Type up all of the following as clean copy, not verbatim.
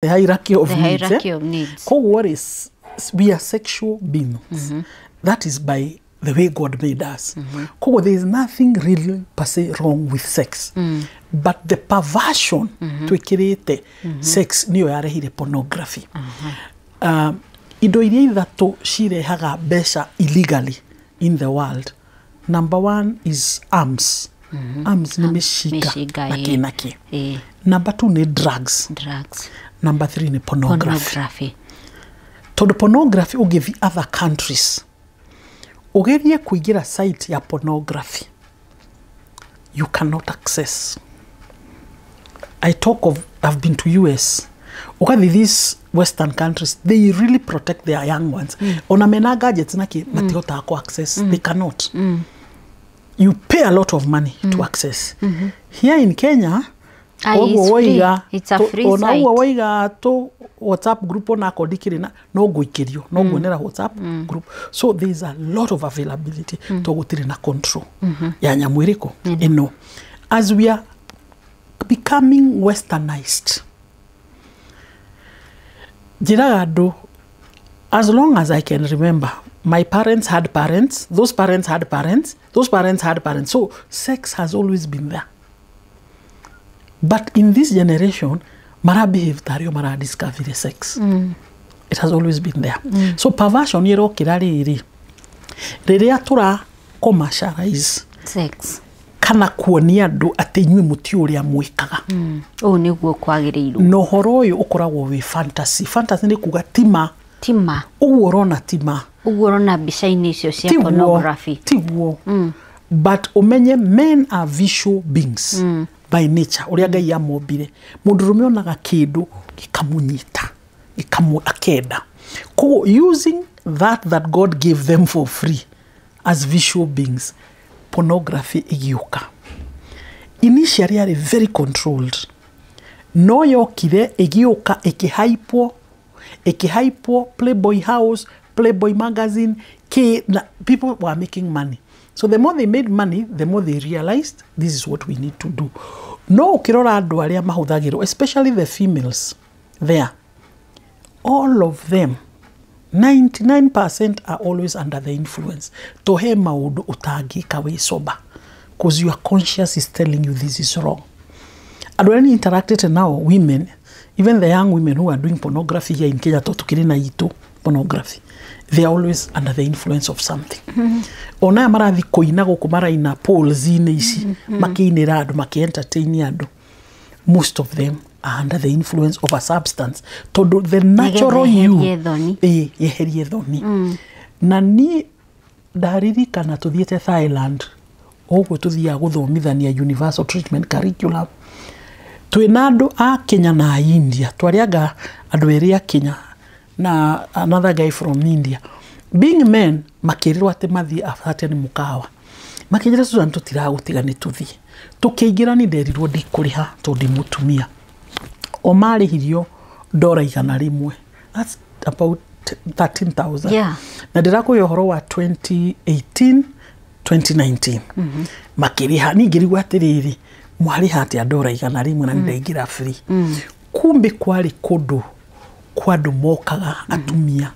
The hierarchy of The needs, hierarchy eh? of needs. Koguo rĩ, we are sexual beings. That is by the way God made us. Koguo there is nothing really per se wrong with sex, but the perversion twĩkĩrĩte sex nĩyo yarehire pornography. Indo iria ithatũ cirehaga mbeca illegally in the world, number one is arms. Arms nĩ mĩcinga Mĩcinga, na kĩ na kĩ. Number two nĩ drugs. Drugs. Number three nĩ pornography. Pornography. Tondũ pornography, ũngĩthi other countries, ũgerie kũingĩra site ya pornography, you cannot access. I talk of, I've been to US, ũgathi these western countries, they really protect their young ones. Ona mena gadgets naki matihotaga ku access. They cannot. You pay a lot of money to access. Here in Kenya, Ah, ũguo it's free. woiga It's a free ona ũguo site. woiga tũ WhatsApp group, ona akorwo ndikĩrĩ na no ngũikĩrio no nguonera WhatsApp group. So there is a lot of availability to gũtirĩ na control ya nyamũ ĩrĩkũ ĩno. As we are becoming westernized, njĩraga andũ, as long as I can remember, my parents had parents, those parents had parents, those parents had parents. So sex has always been there. But in this generation, mara behave tario mara discover the sex. It has always been there. So perversion ĩrokĩra rĩrĩ rĩrĩa tũra commercialize sex kana kuonia andũ atĩ inyuĩ mũtiũ ũrĩa mwĩkaga. Ũũ nĩguo kwagĩrĩirwo. Na ũhoro ũyũ ũkoragwo wĩ fantasy. Fantasy nĩ kuga tima. Tima. Ũguo ũrona tima. Ũguo ũrona mbica-inĩ icio cia Tiguo. pornography. Tiguo. But ũmenye men are visual beings by nature, ũrĩa Ngai amombire. Mũndũrũme onaga kĩndũ gĩkamũnyita, gĩkamũ akenda. Koguo using that God gave them for free as visual beings, pornography ĩgĩũka. Initially yarĩ very controlled, no yokire ĩgĩũka ĩkĩhaipwo, ĩkĩhaipwo Playboy House, Playboy Magazine kĩ, na people were making money. So the more they made money, the more they realized this is what we need to do. No ũkĩrora andũ arĩa mahũthagĩrwo, especially the females there, all of them, 99% are always under the influence, to he maũndũ ũtangĩka wĩ sober, because your conscience is telling you this is wrong. Andũ arĩa ni interacted nao, women, even the young women who are doing pornography here in Kenya, to tukĩrĩ na itũ pornography, they are always under the influence of something. Ona aya marathi kũina gũkũ, maraina poles-inĩ ici, makĩinĩra andũ, makĩ-entertain andũ, most of them are under the influence of a substance, tondũ the natural you yeherie thoni. Ĩ, yeherie thoni. Na niĩ ndaririkana tũthiĩte Thailand ũguo, tũthiaga gũthomithania universal treatment curriculum, twĩna andũ a Kenya na a India. Twarĩanga andũ erĩ a Kenya na another guy from India. Being men, makĩrĩrwo atĩ mathiĩ a certain mũkawa. Makĩnjĩra, "Susan, tũtiragũtiga, nĩ tũthiĩ." Tũkĩingĩra, nĩ nderirwo ndikũrĩha tondũ ndĩ mũtumia. O marĩhirio ndora 100, that's about 13,000. Na ndĩrakũhe ũhoro wa 2018, 2019. Makĩrĩha. Niĩ ngĩrigwo atĩrĩrĩ, mwarĩha atĩa ndora 100 na nĩndaingĩra free? Kumbe kwarĩ kũndũ kwa andũ mokaga, atumia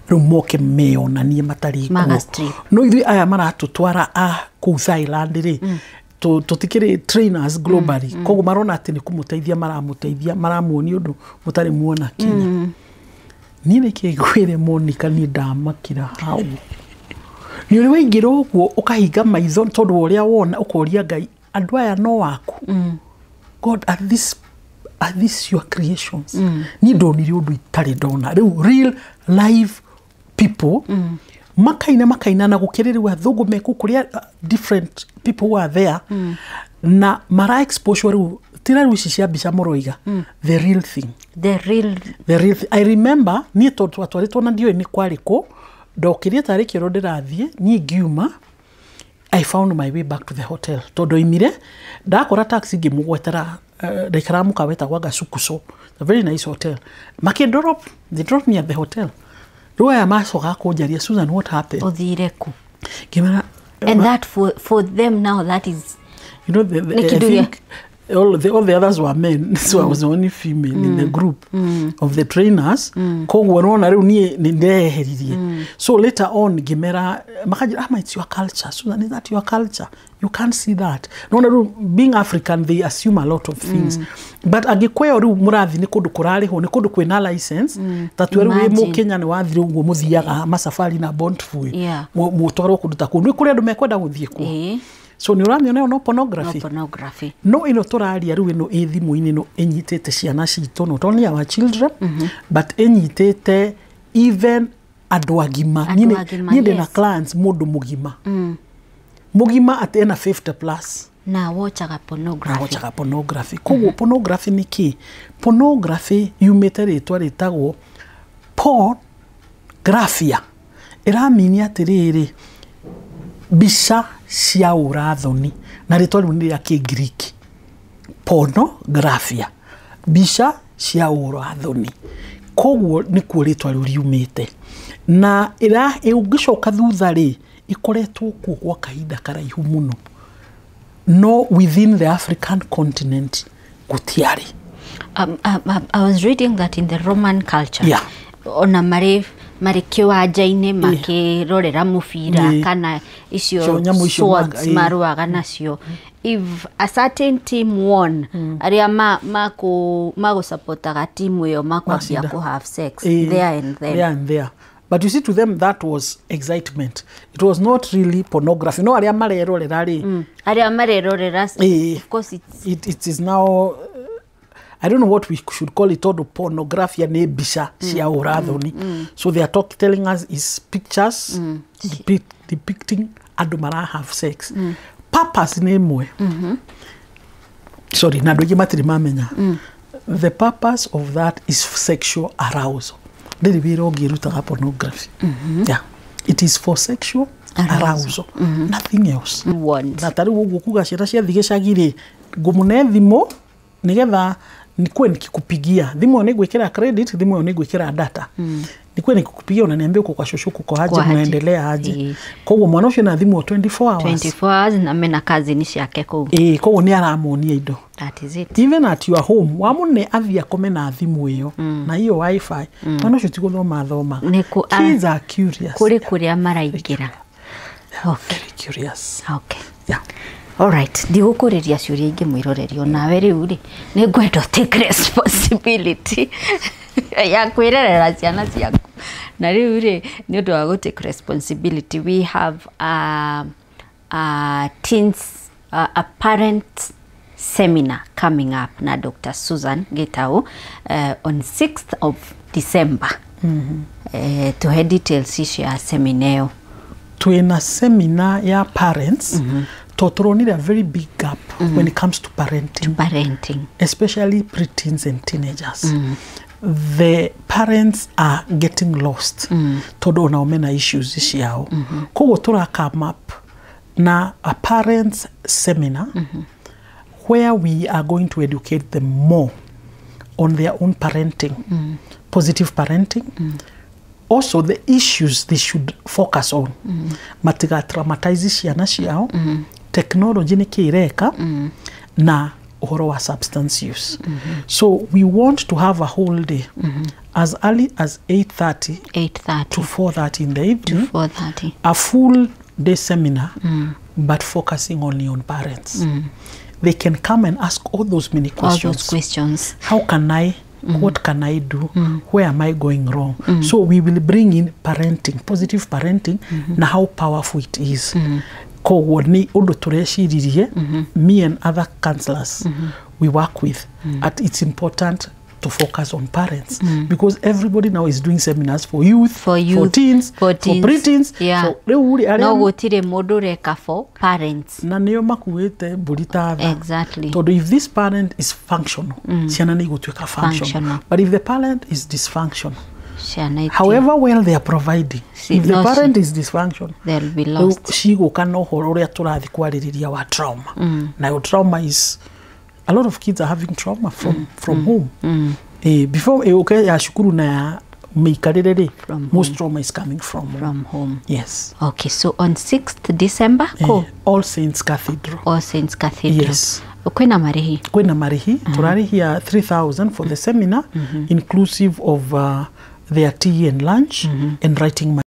rĩu moke meyonanie matarĩ nguo. Maga strip. No ithuĩ aya maratũtwara a kũu Thailand rĩ, tũtikĩrĩ trainers globally, koguo marona atĩ nĩ kũmũteithia maramũteithia, maramuonia ũndũ mũtarĩ muona Kenya. Niĩ nĩkĩ ngwĩre, Monica, niĩ ndamakĩra hau. Nĩ ũrĩ waingĩra ũguo ũkahinga maitho tondũ wa ũrĩa wona, ũkoria Ngai, andũ aya no waku? God, are this your creations? Niĩ ndonire ũndũ itarĩ ndona. Rĩu real live people makaina, makaina, na gũkĩrĩ rĩu athũngũ meku kũrĩa, different people who are there, na mara exposure rĩu tira rĩu ici cia mbica mũroiga, the real thing. The real. The real thing. I remember niĩ tondũ twatwarĩtwo na ndiũĩ nĩ kwarĩ kũ, ndokĩrie tarĩ kĩoro ndĩrathiĩ, niĩ ngiuma. I found my way back to the hotel tondũ oimire ndakora taxi ngĩmũgwetera. Ndaikaraga mũkawa wetagwo Gasukuso, a very nice hotel. Makĩ drop, they dropped me at the hotel. Rĩu aya macokaga kũnjaria, "Susan, what happened?" Ũthire kũ? Ngĩmera And that for them now, that is you know the, Nĩ I kĩndũ think All the others were men, so I was the only female in the group of the trainers. Koguo nona rĩu niĩ nĩ ndeheririe. So later on ngĩmera makanjĩra, "Ama, it's your culture, Susan, is that your culture? You can't see that." Nona rĩu, being African, they assume a lot of things, but Agĩkũyũ rĩu mũrathi nĩ kũndũ kũrarĩhwo, nĩ kũndũ kwĩna license, ta tue rĩu wĩ Imagine. Mũkenya nĩ wathire ũguo mũthiaga macabari na Bontfui, mũtwarwo kũndũ ta kũu, nĩ kũrĩ andũ mekwenda gũthiĩ kuo. So nĩ ũramĩona ĩyo no No pornography. Pornography. No ĩno tũraria rĩu, ĩno ĩ thimũ-inĩ, ĩno ĩnyitĩte ciana citũ, not only our children, but ĩnyitĩte even andũ agima. Andũ agima, Niĩ ndĩ na clients mũndũ mũgima mũgima atĩ ena 50 plus Na wochaga pornography. Awochaga pornography. Koguo pornography nĩ kĩ? Pornography yumĩte rĩtwa rĩtagwo porn-graphia, ĩramini atĩrĩrĩ, mbica cia ũrathoni, na rĩtwa rĩu nĩ rĩa Kĩngiriki, pornographia, mbica cia ũrathoni. Koguo nĩkuo rĩtwa rĩu riumĩte, na ũngĩcoka thutha rĩ, ĩkoretwo kuo gwa kahinda karaihu mũno, no within the African continent gũtiarĩ. I was reading that in the Roman culture, ona marĩ kĩwanja-inĩ makĩrorera mũbira, kana icio Icio nyamũ icio swords marũaga nacio, if a certain team won, arĩa magũsupportaga timu ĩyo makwambia Macinda. kũ have sex there and then. There and there. But you see, to them that was excitement, it was not really pornography. No arĩa marerorera rĩ, Arĩa marerorera, of course it's it is now, I don't know what we should call it, tondũ pornographia nĩ mbica cia ũrathoni. So they are telling us is pictures depicting andũ mara have sex. Purpose nĩ ĩmwe, sorry, na andũ aingĩ matirĩ mamenya the purpose of that is sexual arousal. Ndĩrĩ wĩra ũngĩ ĩrutaga pornography. Yeah. It is for sexual arousal, nothing else. Want. Na tarĩu ũguo kuga ciana ciathiĩ gĩcagi rĩ, ngũmũne thimũ nĩgetha nikuwe nikikupigia thimũ ĩyo, nĩngwĩkĩra credit thimũ ĩyo, nĩngwĩkĩra data, nikuwe nikikupigia, unaniambia uko kwa shosho, kuko aje, Kuko aje. Mnaendelea aje. Koguo mwana ũcio na thimũ 24 hours. 24 hours, na mena kazini ciake kũu. Ĩĩ, koguo nĩ aramonia indo. That is it. Even at your home, wamũne athiĩ akome na thimũ ĩyo na hiyo wifi, mwana ũcio ti gũthoma athomaga. Kids are curious. Kũrĩ kũrĩa maraingĩra, okay. Very curious. Okay. Yeah. Alright, ndigũkũrĩria ciũria ingĩ, mwĩroreri, onawe rĩu rĩ, nĩ ngwenda take responsibility ya kwĩrerera ciana ciaku. Na rĩu rĩ, nĩ ũndũ wa gũ take responsibility, we have a teens, a parent seminar coming up na Dr. Susan Gitau on 6th of December. Tuhe details icio ya seminar ĩyo. Twina seminar ya parents, to tũronire a very big gap when it comes to parenting, parenting, especially preteens and teenagers. The parents are getting lost, tondũ onao mena issues ciao. Koguo tũra come up na a parents seminar where we are going to educate them more on their own parenting, positive parenting, also the issues they should focus on, matiga traumatize ciana ciao, technology nĩ kĩ ĩreka, na ũhoro wa substance use. So we want to have a whole day, as early as 8:30 8:30 to 4:30 in the evening, 4:30, a full day seminar, but focusing only on parents. They can come and ask all those many all questions. Those questions. How can I, what can I do, where am I going wrong? So we will bring in parenting, positive parenting, na how powerful it is. Koguo nĩ ũndũ tũreciririe, me and other counselors we work with, at it's important to focus on parents, because everybody now is doing seminars for youth, for youth, for teens, for teens, for preteens. So rĩu rĩ, no arĩa gũtirĩ mũndũ ũreka for parents. Na nĩo makuĩte mbũri ta tha. Tondũ if this parent is functional, ciana nĩ igũtuĩka functional. Functional. But if the parent is dysfunctional, ciana however well they are providing, if the no, parent is dysfunctional, they'll be rĩu lost. Cigũka na ũhoro ũrĩa tũrathiĩ kwarĩrĩria wa trauma. Nayo trauma is, a lot of kids are having trauma from home. Before ĩũke ya cukuru na ya mĩikarĩre rĩ, From most trauma is coming from home. From home. Yes. Okay, so on 6th December, ko All Saints Cathedral. All Saints Cathedral. Yes. Kwĩna marĩhi? Kwĩna marĩhi. Tũrarĩhia 3000 for the seminar, inclusive of their tea and lunch and writing.